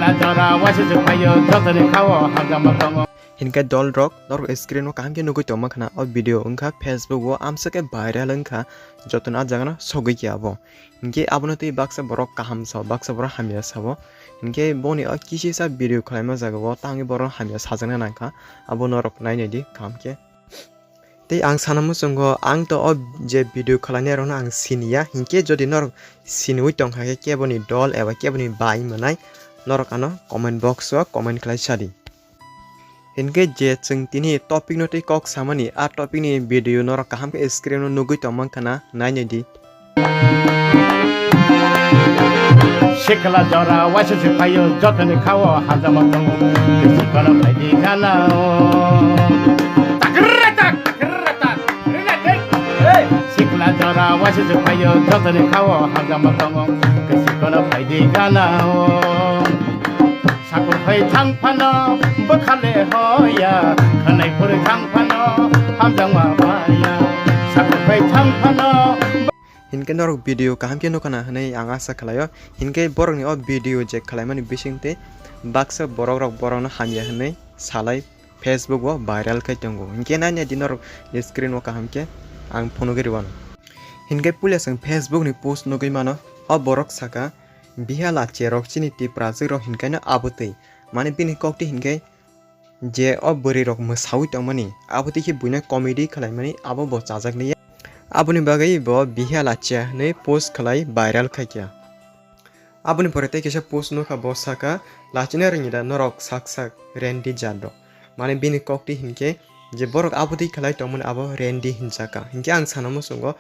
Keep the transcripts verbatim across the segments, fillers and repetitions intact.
Jora waisa se phaio, jotoni khao hamjama tongo. Hinkhe dol rok, norok screen o kaham khe nugui tongma khna, o video wngkha Facebook o amsa khe viral wngkha, jotono a jaga no sogwi khe abo. Hinkhe abono twi baksa borok kaham sao, baksa borok hamya sao. Hinkhe boni o kisisa video khwlaima jaga o tangwi borok hamya sajakna nangkha, abo norok nainai di kaham khe. Tei ang sana muchungo, ang to o je video khwlainai rokno ang siniya, hinkhe jodi norok siniwi tongkha khe keboni dol eba keboni bai mwnai, norok ano comment box o comment khlai sadi. Hinkhe je chwng tini topic no tei kok samani, a topic ni video norok kaham khe screen o nugui tongma khna nainai di. Sikla jora waisa se phaio, jotoni khao hamjama tongo. Bisi kono phaidi gana o. Takrata, takrata, rina dek. Sikla jora waisa se phaio, jotoni khao hamjama tongo. Bisi kono phaidi gana o. Sakur phai thang phano, bwkhale hoya, khanai phuri thang phano, hamjama baya. Sakur phai thang phano. Hinkhe norok video kaham khe nukha na hwnwi ang asa khlaio. Hinkhe borokni o video je khlaimani bisingtwi baksa borok rok borokno hamya hwnwi salai Facebook o viral khai tongo. Hinkhe nainai di norok screen o kaham khe ang phunugwi rwano. Hinkhe puila chwng Facebook ni post nugwi mano, o borok saka, "Bihala cherok chini Tiprajwk rok hinkaino abotwi." Mane bini kokti hinkhe je o bwrwi rok mwsawi tongmani, abotwi khe buino comedy khlaimani abo bo chajakliya. Aboni bagwi bo "Bihala che" hwnwi post khlai viral khaikha. Aboni pore tei kisa post nukha, bo saka, "Lachina ringida norok sak sak rendi jat rok." Mane bini kokti hinkhe je borok abotwi khlai tongmani abo rendi hinjaka. Hinkhe ang sana muchungo,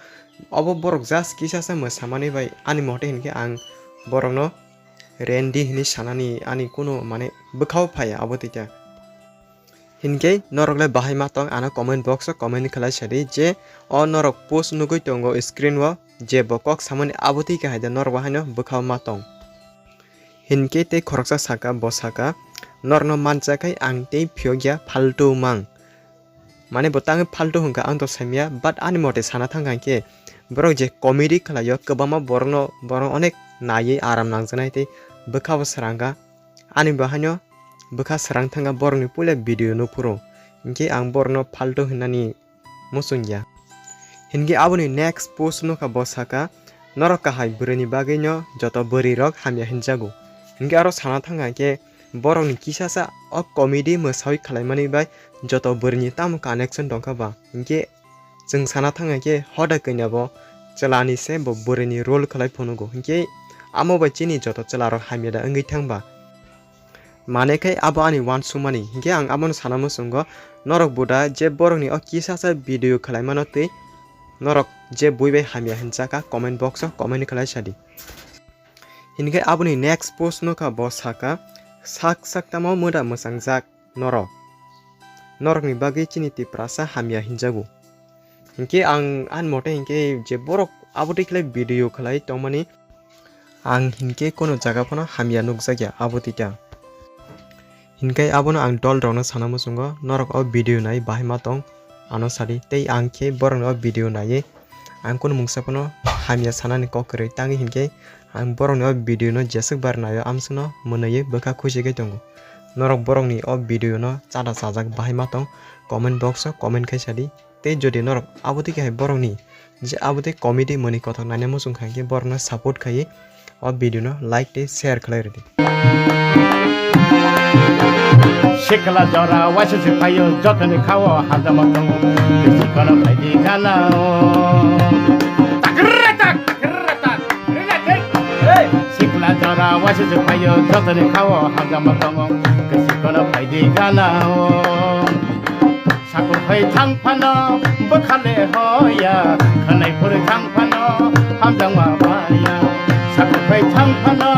obo borok just kisasa mwsamani bai, ani mote hinkhe ang borokno rendi hinwi sanani ani kunu mane bwkhao phaiya abotwi khe. Hinkhe norok le bahai ma tong, ano comment box o comment khlai sadi je o norok post nugui tongo screen o, je bo kok samani abotwi khe hai da norok bo haino bwkhao ma tong. Hinkhe tei khoroksa saka, bo saka, "Norokno manchakhai ang tei phiyokya phaltu mang." Mane bo tangwi phaltu hwnkha ang to saimya, but ani mote sana thangkha hinkhe borok je comedy khlaio, kwbangma borokno, borok onek naiwi aram nangjaknai tei bwkhao srangkha. Ani bo haino bwkha srang thangkha borokni puila video nukphuru, hinkhe ang borokno phaltu hwnani muchungya. Hinkhe aboni next post nukha, bo saka, "Norok kahai bwrwini bagwino joto bwrwirok hamya hinjago." Hinkhe aro sana thangkha hinkhe borokni kisasa o comedy mwsawi khlaimani bai joto bwrwini tamo connection tongkha ba. Hinkhe chwng sana thangkha hinkhe hoda kanya bo chwlani se bo bwrwini role khlai phunugo. Hinkhe amo bai chini joto chwlarok hamya da wngwi thangba. Mane khe abo ani uansukmani, hinkhe ang abono sana muchungo, norok bo da je borokni o kisasa video khlaimano twi norok je bui bai hamya hinjaka comment box o comment khlai sadi. Hinkhe aboni next post nukha, bo saka, "Sak sak tamo mwda mwchangjak norok. Norokni bagwi chini Tiprasa hamya hinjago." Hinkhe ang ani mote hinkhe je borok abotwi khlai video khlai tongmani, ang hinkhe kono jaga phano hamya nukjakya abotwi ta. Hinkhe abono ang dol rokno sana muchungo, norok o video nai bahai ma tong, ano sadi. Tei ang khe borokni o video naiwi ang kunu mungsa phano hamya sanani kok kwrwi, tangwi hinkhe ang borokni o video no jeswk bar naio, amswkno mwnwiwi bwkha khusi khe tongo. Norok borokni o video no chada chajak bahai ma tong, comment box o comment khai sadi. Tei jodi norok abotwi khe hai borokni je abotwi comedy mwnwi kothok naina muchung kha, hinkhe borokno support khaiwi o video no like tei share khlai rwdi. Sikla jora waisa se phaio, jotoni khao hamjama tongo. Bisi kono phaidi gana o. Takrata, takrata, rina dek. Sikla jora waisa se phaio, jotoni khao hamjama tongo. Bisi kono phaidi gana o. Sakur phai thang phano, bwkhale hoya, khanai phuri thang phano, hamjama baya. Sakur phai thang phano,